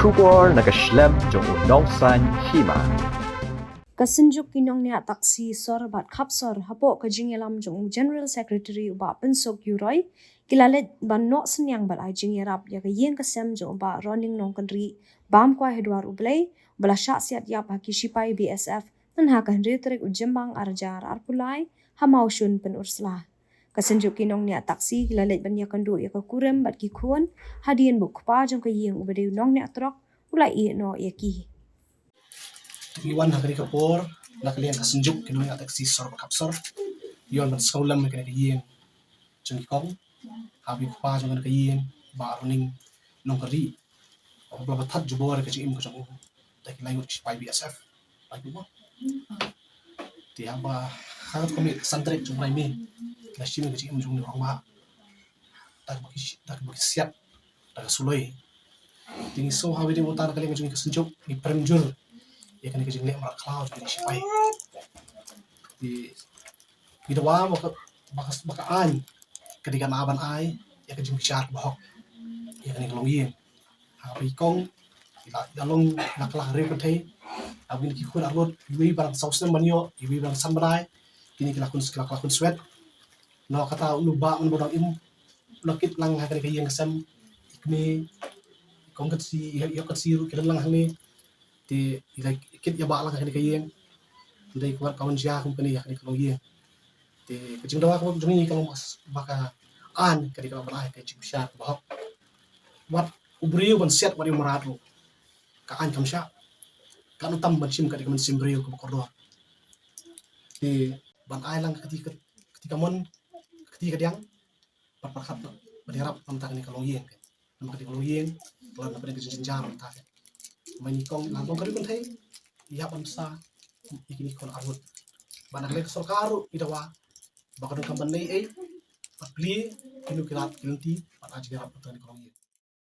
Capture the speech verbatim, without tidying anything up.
Khubor na ka shlem jong u nongsan hima. Ka Synjuk ki nongniah taksi sor bad khap sor hapoh ka jingïalam jong u General Secretary u Bah Pynsuk Ïewroi ki la leit ban noh synñiang bad ai jingïarap ïa ka ïing ka sem jong u Bah Ronning Nongkynrih bam kwai ha dwar U Blei, ba la shah siat ïap ha ki shipai B S F mynha ka hynriew tarik u Jymmang ar hajar arphew lai ha Mawshun Pynursla. Ka Synjuk ki nongniah taksi ki la leit ban ïakynduh ïa ka kurim bad ki khun hadien ba u kpa jong ka ïing uba dei u nongniah trok u la ïeh noh ïa ki. Ngi wan ha kane ka por na ka liang ka Synjuk ki nongniah taksi sor bad khap sor, ngi wan ban sngewlem ïa kane ka ïing jong ki kong, haba u kpa jong kane ka ïing Bah Ronning Nongkynrih, uba la thad jubor ka jingim ka jong u da ki lai ngut ki shipai B S F. Lai ngut mo. Te haba ha ka kmie ka san tarik jong u bnai May la shim ka jingim jong u rangbah da kaba ki, da kaba ki siat da ka suloi. Te ngi sngew ha video uta na ka liang jong ngi ka Synjuk ngi prem jur ïa kane ka jingleh mrad khlaw jong ki shipai. Te ngi dawa ba ka, ba ka, ba ka aiñ ka dei ka na ban ai ïa ka jingbishar kaba hok ïa kane ka longïing. Haba i kong i la, i la long, i la kylla riewkynthei, haba kine ki khun arngut iwei i ba dang saw snem ban ïoh, iwei i ba dang san bnai, kine ki la khun, ki la, ki la khun swet. Noh kata u bah man ba dang im u la kit lang ha kane ka ïing ka sem, i kmie, i kong Kynsi, i, i Kynsi ruh ki don lang hangne. Te i la kit ïa bah lang ha kane ka ïing. Hynrei ka wan, ka wan jia kum kane ha kane ka longïing. Te ka jingdawa ka jong ngi ka long ba ka aiñ ka dei ka ban ai ka jingbishar kaba hok. Wat u briew ban siat wat u mrad ruh, ka aiñ kam shah. Kan tam ban shim ka dei ka mynsiem briew kaba kordor. Te ban ai lang ka kti ka, kti kamon, ka kti kadiang, bad pyrkhat ban ïarap na bynta kane ka longïing. Namar ka dei ka longïing, ka long na pdeng ka jingjynjar mynta. Mynta i kong la long ka riewkynthei, ïa ban bsa ïa kine ki khun arngut. Bad na ka liang ka sorkar ruh i dawa ba ka donkam ban leh ei, ban plie kino ki lad ki lynti ban ai jingïarap na bynta kane ka longïing.